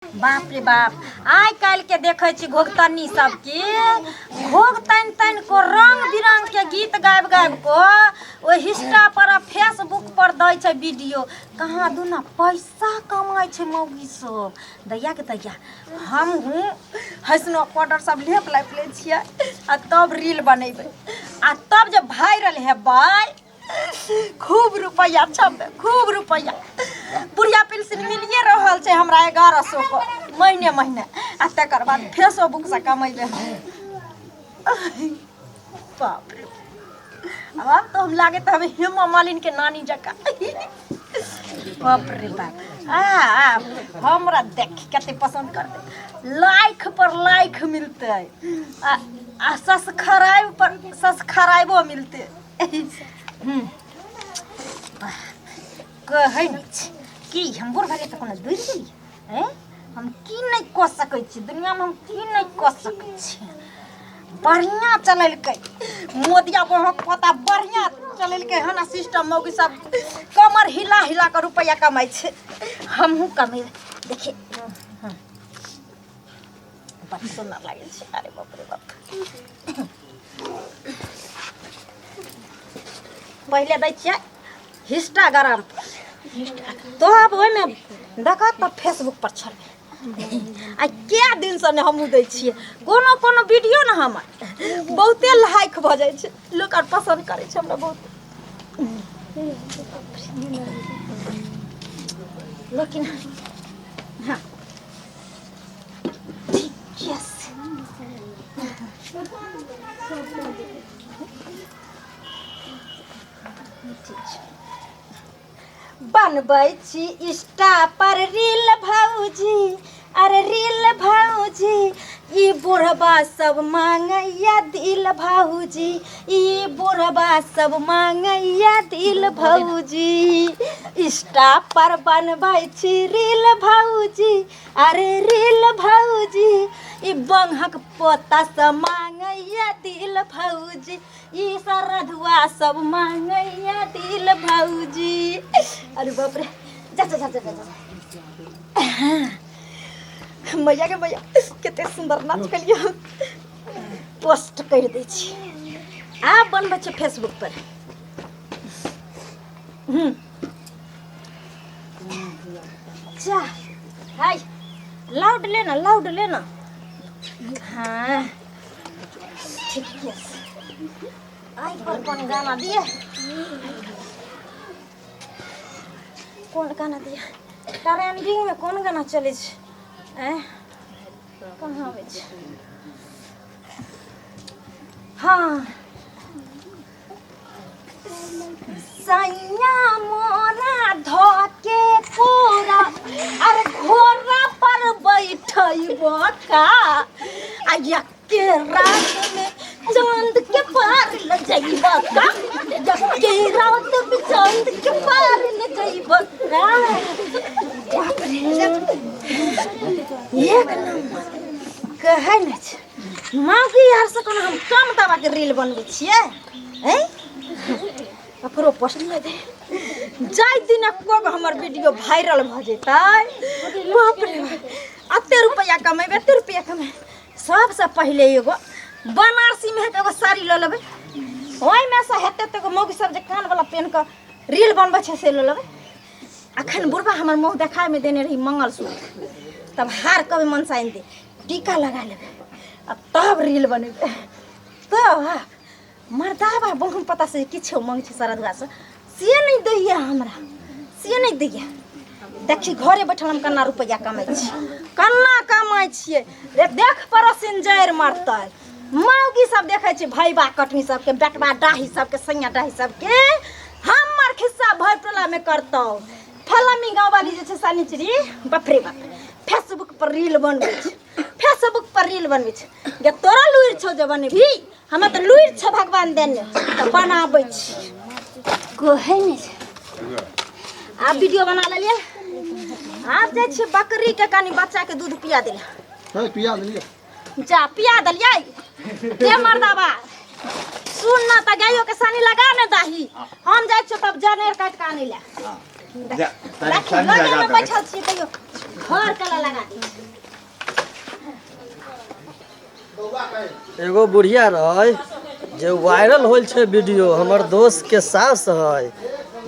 बाप रे बाप, आइ काल्हि के देखै छी घोघतनी सबके घोघ तानि तानि को रंग बिरंग के गीत गाबि गाबि को ओहि इंस्टा पर आ फेसबुक पर दै छै वीडियो। कहाँ दुना पैसा कमाइ छै मौगी सब। दैया के दैया हमहूँ हइसनो पाउडर सब लेप लापि लै छियै आ तब रील बनेबै आ तब जे वायरल हेबै खूब रुपैआ छपे, खूब रुपैआ। बुढ़िया पेंशन मिलिए रहल छै हमरा 1100 के महीने महीने, आ तकर बाद फेसबुक से कमेबै हम। बाप रे, आब तो हम लागे तऽ हम हेमा मालिन के नानी जकाँ। बाप रे बाप, आ आ हमरा देख कते पसंद करते, लाइक पर लाइक मिलते आ आ सब्सक्राइब पर सब्सक्राइबो मिलते। कहै नहि छै कि हम बूढ़ भऽ गेलियै तऽ कोनो दूर गेलियै? आँय, हम की नहि कऽ सकै छी दुनिआँमे, हम की नहि कऽ सकै छी? बढ़िआँ चलेलकै मोदिया बहक पोता, बढ़िआँ चलेलकै हन सिस्टम। मौगी सब कमर हिला हिला कऽ रुपैआ कमाइ छै, हमहूँ कमेबै। देखिए, बड़ सुन्दर लागै छै। अरे बाप रे बाप, पहिले दै छियै इंस्टाग्राम पर, तो आब ओहिमे देखत तऽ फेसबुक पर छोड़बै। आ कए दिनसँ ने हमहूँ दै छियै कोनो कोनो वीडियो ने, हमर बहुते लाइक भऽ जाइ छै, लोक आर पसन्द करै छै हमरा बहुत। लेकिन हँ ठीके छै, ठीक छै। बनबै छी इंस्टा पर रील भौजी, अरे रील भौजी, ई बुढ़बा सब मांगैया दिल भौजी, ई बुढ़बा सब मांगैया दिल भौजी। इंस्टा पर बनबै छी रील भौजी, अरे रील भौजी, ई बंहक पोता सब मांगैया दिल भौजी, ई सरधुआ सब मांगैया दिल भौजी। अरे बाप रे, जा जा जा जा जा जा। मैया के मैया, कते सुंदर नाच केलियै हम। पोस्ट करि दै छी, आब बनबै छै फेसबुक पर। हम्म जा, हाय, लाउड लेना, लाउड लेना। हाँ ठीक है। आई पर कोन गाना दिए, कोन गाना दिए? ट्रेंडिंग में कोन गाना चलै छै? ऐं, कहाँ आबै छै? हाँ, सैया मोरा धोके कोरा, अरे घोड़ा पर बैठैबो का? आ के रात में चांद के पार ल जइबो का? के रात में चांद के पार ल जइबो का? बाप रे, एक नंबर। कहै नहि छै माँ यार से कोनो हम कम दवा के रील बनबै छियै। हैं, ककरो पोस्ट नहि दे जाहि दिन एको गो हमर वीडियो वायरल भऽ जेतै, बाप रे बाप, एते रुपैआ कमेबै, एते रुपैआ कमेबै। सबसँ पहिले एगो बनारसीमे हेतै, एगो साड़ी लऽ लेबै। ओहिमे से हेतै तऽ एगो मौगी सब जे कानवला पेन्ह कऽ रील बनबै छै से लऽ लेबै। अखन बुढ़बा हमर मुँह देखायमे देने रही मंगलसूत्र, तब हार कभी मनसा आनि दे, टीका लगा लेबै आ तब रील बनेबै। तब मर्दाबा बहुम पता से किछु मांग छै सरदुआ से, से नहि दैया हमरा, से नहि दैया। देखी, घरे बैठल हम केना रुपैआ कमाइ छी, केना कमाइ छियै रे। देख, पड़ोसिन जड़ि मरतै। मौगी सब देखै छै भैबा कटनी सबके, बेटबा डाही सबके, सैया डाही सबके। हमर खिस्सा भरि टोलामे करतौ। फलामी गाँववाली जे छै शनिचरी, बाप रे बाप, फेसबुक पर रील बनबै छै, फेसबुक पर रील बनबै छै। गे तोरा लुरि छौ जे बनेबही? हमरा तऽ लुरि छौ भगवान देने, तऽ बनाबै छी। कहै नहि छै। आब वीडियो बना लेलियै, आब जाइ छियै बकरीके कनि बच्चाके दूध पिया देले। है, पिया देलियै। जा, पिया देलियै। के मर्दाबा, सुन न तऽ गायो के सानी लगा ने दाही, हम जाइ छियो तब जनेर काटि कऽ आनै लए। जा, तनी देखी, सानी लगे लगा मे देबै। बैठल छियै तैयो घर कला लगा दै। एगो बुढ़िया रहे जे वायरल होल छै वीडियो। हमर दोस्त के सास है।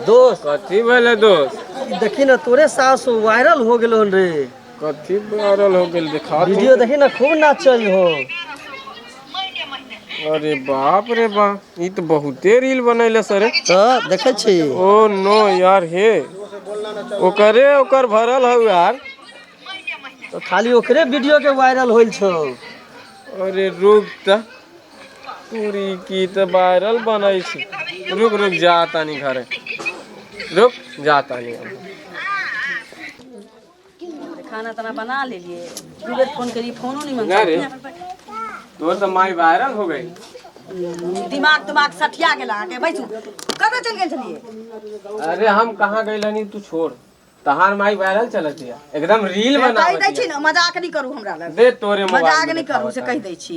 दोस्त, कथी भेलै दोस्त? देखी ना, तोरे सास वायरल हो गेलो रे। कथी वायरल हो गेल? देखा। वीडियो देखी ना, खूब नाचल हो। अरे बाप रे बाप, ई तो बहुते रील बनैले सरे। तऽ देखै छी। ओ नो यार, हे ओकरे ओकर भरल हौ यार। तो खाली ओकरे वीडियो के वायरल होल छौ। अरे रुक त, तोरी की त वायरल बनै छै। रुक रुक, जा तानी घरे, रुक जा तानी। खाना ताना बना लेलिए। दू बेर फोन करिए, फोनो नहीं ना मन। रे, तोर तो माई वायरल हो गई। दिमाग तुमाग सठिया गेल अहाँके। बैसू, कतऽ चलि गेल छलियै? अरे हम कहाँ गई हनी, तू छोड़। तहार माई वायरल चलत है, एकदम रील कहि बनावत दै छी है। ने, मजाक नहि करू हमरा लग। दे तोरे मोबाइल मजाक में नहि करू से दिखावत कहि है। दै छी।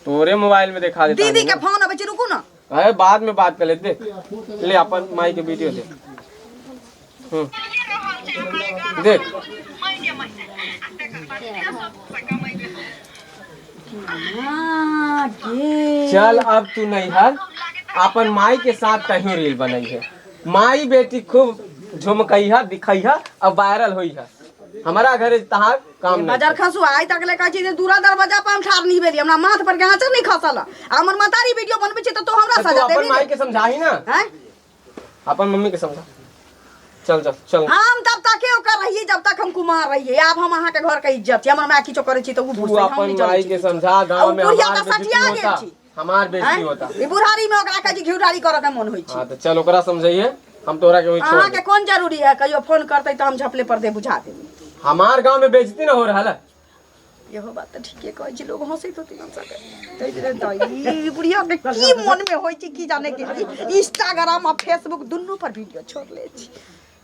तोरे मोबाइल में दिखा देता। दीदी के फोन अबै छै, रुकू ने। अरे बाद में बात कर ले। देख ले, अपन माई के वीडियो देख। देख। चल अब तू नैहर, अपन माई के साथ कहीं रील बनाई है। माई बेटी खूब झुमकई है, दिखई है और वायरल हुई है। हमारा घरे तहार काम नहीं। बाजार खसू, आइ तक ले कहै छी जे दूरा दरवाजा पर हम ठाढ़ नहि भेली, हमरा माथ पर के आँचर नहि खसल आ हमर महतारी वीडियो बनबै छै तऽ तू हमरा तो तू सजा अपन देबही? माई के समझाही ना। हैं? अपन मम्मी के समझा। चल चल चल। हम तब तक ओकर रहिए जब तक हम कुमार रहिए। आब हम अहाँके घर के इज्जत छी। हमर माय किछो करै छी तऽ ओ तू भूसै, हम अपन नहि जनै माई छी के किछो। समझा, आ गांव ओ में बुढ़िया हमार तऽ बेइज्जती सठिया गेल होता। छी। हमार बेइज्जती हैं? होता। ई बुढ़ारी में ओकरा कहै छी घिउढारी करऽ के मन होइ छै। हाँ तो चल, ओकरा समझाइए, हम तोरा के वही छोड़ अहाँके दे। कोन जरूरी है? कहियो फोन करतै तऽ हम झपले पर दे बुझा देबै। हमार गांव में बेइज्जती ना हो रहा है। इहो बात तऽ ठीके कहै छी, लोग हँसैत होतै हम सबके। ताहि दुआरे तऽ ई बुढ़िया के की मन में होइ छै की जाने के, इंस्टाग्राम आ फेसबुक दुनू पर वीडियो छोड़ले छी।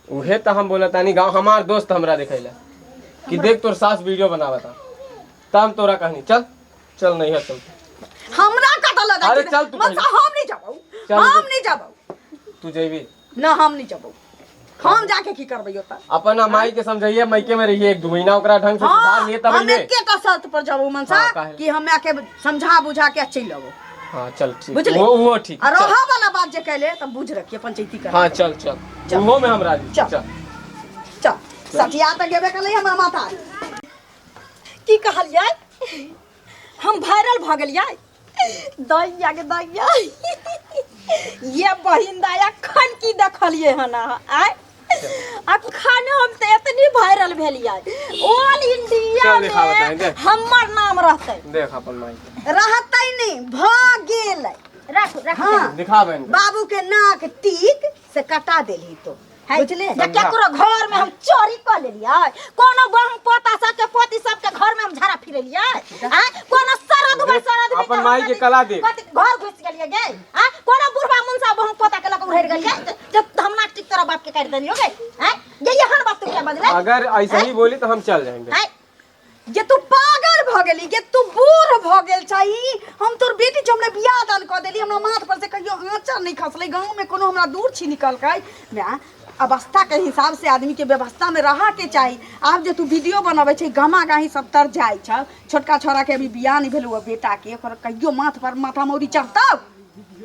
उहे तो हम बोला तानी, गांव हमार दोस्त हमरा दिखैला कि देख तोर सास वीडियो बनावता, तब हम तोरा कहनी। चल चल, नहीं है, चल। हमरा कतऽ लऽ जाइ अरे छी? चल तू मनसा, पहिले। हम नहि जबौ। चल। हम नहि जबौ। तू जेबी। ना, हम नहि जबौ। हम जाके की करबै ओतऽ? अपन माई के समझाइए, मायके में रहिए एक दू महीना, ओकरा ढंग से सुधार लिए तब हम अइहे। एकेटा शर्त पर जबौ मनसा। हाँ, काहे? कि हम के समझा बुझा के चलि अबौ। हाँ चल ठीक। बुझली? वो ठीक। आ चल। रहऽ वाला बात जे कहले तऽ बुझ रखिए, पंचायती कर। हाँ चल चल। चल। वो में हम राजी। चल। चल। चल, सठिया तऽ गेबे कलै हमर माता। की कहलियै? हम वायरल भऽ गेलियै? दैया के दैया, ये बहिन दाय, अखन की देखलियै हन अहाँ? आय अखन हम तऽ एतनी वायरल भेलियै, ऑल इंडिया चल दिखावत है, में देख। हमर नाम रहतै। देख अपन माई के। रहतै नहि, भऽ गेलै। राखू राखू। हाँ। दिखा बहन के। बाबू के नाक टीक से कटा देली तो है, बुझले? जे केकरो घर में हम चोरी कऽ लेलियै? कोनो बहु पोता सबके, पोती सबके घर में हम झाड़ा फिरेलियै? आ कोनो सरद में सरद में अपन माई के कला देख। कथी घर घुसि गेलियै गे? आ कोनो बुढ़बा मुनसा बहु पोता के लऽ कऽ उड़ैर गेलियै जे हम नाक टिक तोरा बाप के काटि देलियौ गे? आँ गे, एहन बात तू किया बजले? अगर ऐसा ही बोली तो हम चल जाएंगे। आँय जे तू पागल भऽ गेली जे तू बूढ़ भऽ गेल छही। हम तोर बेटी छी, हमरा बियाह दान कऽ देली, हमरा माथ पर से कहियो आँचर नहि खसलै, गाँवमे कोनो हमरा दूर छी निकलकै। माय, अवस्था के हिसाब से आदमी के व्यवस्था में रह के चाही। आब जे तू वीडियो बनबै छै, गामा गाही सब तर जाइ छ। छोटका छोरा के अभी बियाह नहि भेलौ, बेटा के ओकर कहियो माथ पर माथा मौरी चढ़तौ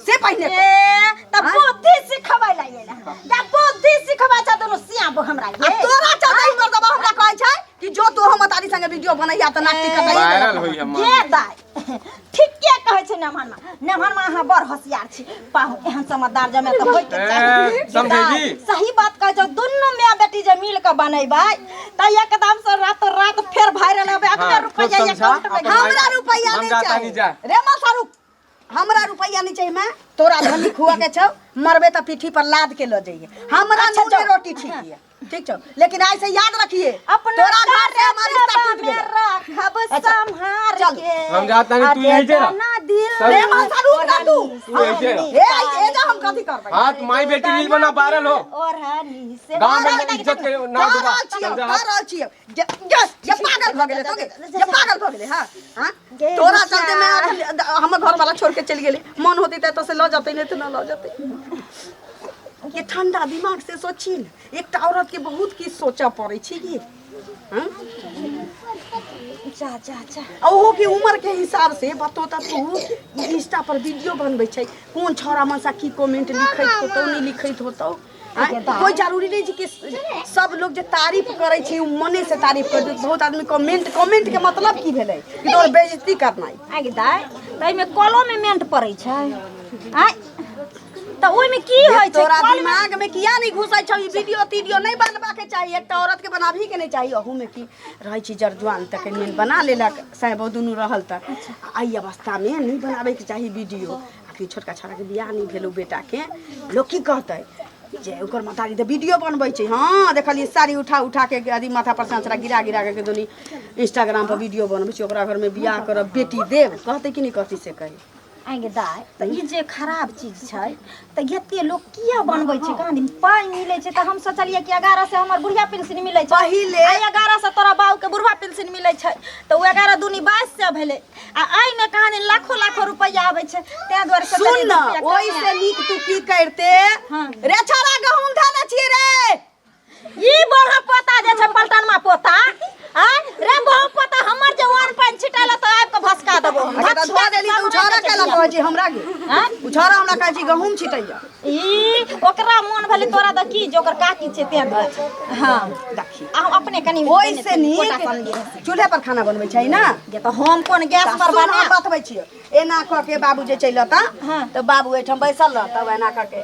से पहिने कह। ए त आँय? बुद्धि सिखबै ला एला, या बुद्धि सिखबै छ दुनू सियाब हमरा आ ये। तोरा चलते ही मर्दबा हमरा कहै छै कि जो तू हम तारी संगे वीडियो बनैया तऽ नाक टिकट वायरल होई हम। गे दाइ, ठीके कहै छै नेमहनमा। नेमहनमा, अहाँ बड़ होशियार छी पाहु। एहन समझदार जमे तऽ होइके चाही। ए, समझेली? दाइ, सही बात कहै छौ। दुनू माय बेटी जे मिल कऽ बनेबै तऽ एकदम से रातो रात फेर वायरल हेबै। अखने हाँ, रुपैआ खूब समझा, अकाउंट में अपन माई- हमरा रुपैआ हम नहीं जाता चाही। नहीं जा। रे मसारू, हमरा रुपैआ नहीं चाहिए। मैं तोरा धनी खुआ के छौ, मरबे तऽ पीठी पर लाद के ल जइए। हमरा अच्छा, नूने जाओ। रोटी ठीक है, ठीक छौ, लेकिन आज से याद रखिए, अपना तोरा घर से हमार रिश्ता टूट में गेल। राखब अच्छा, संहार चल। के। हम जाता नहीं, तू अरे यहीं से रह। जाना दिल चल। रे मसारू, ना तू। तू ऐसे रह। ए ए जा, हम कथी करबै? हाँ तो माई बेटी रील बना, वायरल हो। ओढ़नी से गांव में इज्जत के ना का डुबा। रहल छियौ, समझा? का रहल छियौ? जे जे जे पागल भऽ गेलै तो गे, जे पागल भऽ गेलै। हाँ हाँ, गे तोरा बुचिया। चलते मैं अखन हमर घर वाला छोड़ के चलि गेलै। मन होतै तऽ एतऽ से लऽ जतै, नहि तऽ न लऽ जतै। ये ठंडा दिमाग से सोची ने, एकटा औरत के बहुत किछु सोचऽ पड़ै छै कि। हाँ? जा जा जा। आ ओहो के उम्र के हिसाब से बतो त तू ई इंस्टा पर वीडियो बनबै छै, कोन छौड़ा मनसा की कमेंट लिखैत होतौ नहि लिखैत होतौ। आँय? कोई जरूरी नहीं छै कि सब लोग जे तारीफ करै छै उ मने से तारीफ कर दे। बहुत आदमी कमेंट, कमेंट के मतलब की भेलै कि तोहर बेइज्जती करनाइ। आगे दाइ, ताहिमे कलो में मेंट पड़ै छै। आँय, तऽ ओहिमे की होइ छै? तोरा कलमे दिमाग में किया नहीं घुसै छौ? ई वीडियो तीडियो नहीं बनबा के चाही, एकटा औरत के बनाबही के नहीं चाही। अहू में की रहै छै, जरजुआन तक मेन बना लेलक, साहेबो दुनू रहल तऽ एहि अवस्था में नहीं बनाबे के चाही वीडियो। आ कि छोटका छौड़ा के बियाह नहीं भेल, बेटा के लोग की कहतै जे ओकर महतारी तऽ वीडियो बनबै छै। हँ देखलियै साड़ी उठा उठा के अथी माथा पर से अँचरा गिरा गिरा के दुनी इंस्टाग्राम पर वीडियो बनबै छै, ओकरा घरमे बियाह करब बेटी देब, कहतै कि नहि कहतै से कही। आँय गे दाइ, तऽ ई जे खराब चीज छै तऽ एते लोक किया बनबै छै? कहाँ दिन पाइ मिलै छै तऽ हम सोचलियै कि 11 से हमर बुढ़िया पेंशन मिलै छै पहिले आ 11 से तोरा बाबूके बुढ़वा पेंशन मिलै छै, तऽ ओ 11 दूनी 22 सए भेलै आ एहिमे कहाँ दिन लाखो लाखो रुपैआ आबै छै, ताहि दुआरे सुन सोचलियै न, रुपैआ ओहि कमाएब। से नीक तू की करते? हाँ। रे छौड़ा गहूम धऽ छियै रे। ई बड़ा पोता जे छै पलटनमा पोता, आँय रे बहु पोता, हमर जे वन पानि छिटाइल तऽ आबि कऽ भसका देबो हम। अच्छा, तऽ धोआ देली तऽ उछाड़ा केला कहै छै हमरा गे? आँय? उछाड़ा हमरा कहै छै गहूम छिटैया। ई ओकरा मोन भेलै तोरा तऽ की जे ओकर काकी छै तें दुआरे। हँ देखी आ हम अपने कनि ओहि से कोटा नीक सन लिए। चूल्हे पर खाना बनबै छै ने? गे तऽ हम कोन गैस पर सुन, हम बनायब? बतबै छियौ, एना कऽ के बाबू जे चलि अता हाँ। तऽ बाबू एहिठाम बैसल रहता, एना कऽ के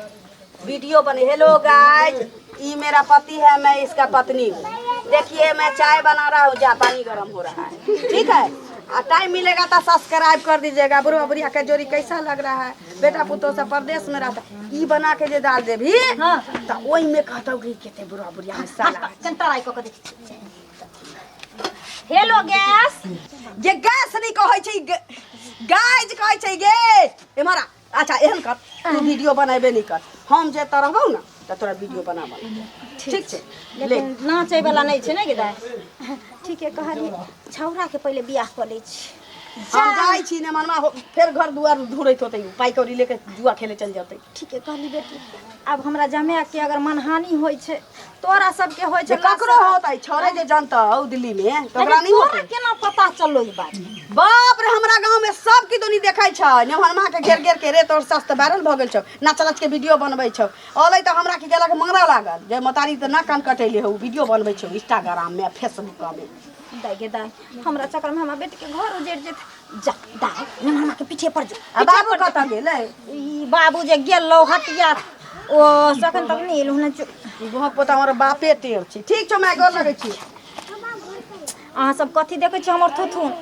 वीडियो बने, हेलो गाइज ई मेरा पति है, मैं इसका पत्नी हूँ, देखिए मैं चाय बना रहा हूँ, जा पानी गर्म हो रहा है, ठीक है, आ टाइम मिलेगा तो सब्सक्राइब कर दीजिएगा, बुढ़वा बुढ़िया के जोड़ी कैसा लग रहा है, बेटा पुतोह सब परदेश में रहता, ई बना के जे डाल देबही हाँ। तऽ ओहिमे कहतौ कि कते बुढ़वा बुढ़िया में साला। कनि तराइ कऽ के देखै छी। हेलो गैस जे गैस नहीं कहै छै, गाइज कहै छै गे एम्हर आ। अच्छा एहन कर, तू वीडियो बनेबे नहीं कर, हम जे एतऽ रहबौ ने तऽ तोरा वीडियो बनाबऽ ठीक छै? ले लेकिन नाचै वाला नहि छै ने गे दाइ? ठीके कहलियै, छौड़ा के पहिले बियाह कऽ लै छी। हम जाइ छी ने मनमा फेर घर दुआर धुरैत होतै, पाइ कौड़ी लेके जुआ खेले चलि जेतै। ठीके कहली बेटी, आब हमरा जमाए के अगर मनहानि होइ छै, तोरा सबके होइ छै जे ककरो होतै, छोड़े जे जनतौ दिल्ली में तऽ ओकरा लेकिन नहीं तोरा होतै। केना पता चललो ई बात? बाप रे, हमरा गाँव में सब की दुनी देखै छै, नेहनमा के घेर घेर के, रे तोर सास तऽ वायरल भऽ गेल छौ, नाच नाच के वीडियो बनबै छौ। अलै तऽ हमरा की गेलक मारऽ लागल जे मतारी तऽ नाक कान कटेले हौ, वीडियो बनबै छौ इंस्टाग्राम में फेसबुक में। दाइ गे दाइ, हमरा चक्कर में हमरा बेटी के घर उजड़ जेतै। जा दाइ, नेहनमा के पीछे पर जो। आ बाबू कतऽ गेलै? ई बाबू जे गेल हटिया, ओ सखन तक नहि एलहुँ ने। ई गोहक पोता हमर बापे टेढ़ छै। ठीक छौ माय, गोर लगै छी। अहाँ सब कथी देखै छी हमर थुथुन?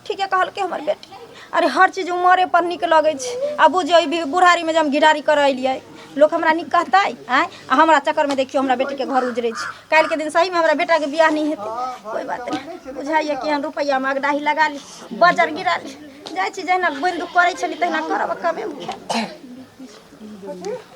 ठीके कहलकै हमर बेटी, अरे हर चीज उमरे पर नीक लगै छै। आ बुझियौ ई बुढ़ारीमे जे हम घिढारी करऽ एलियै, लोक हमरा नीक कहतै? आँय, आ हमरा चक्करमे देखियौ हमरा बेटीके घर उजरै छै। काल्हिके दिन सहीमे हमरा बेटाके बियाह नहि हेतै। कोइ बात नहि, बुझाइए केहन रुपैआमे अगडाही लगा ली, बजर गिरा ली। जाइ छी, जहिना बोनि दुख करै छली तहिना करब, कमे खायब।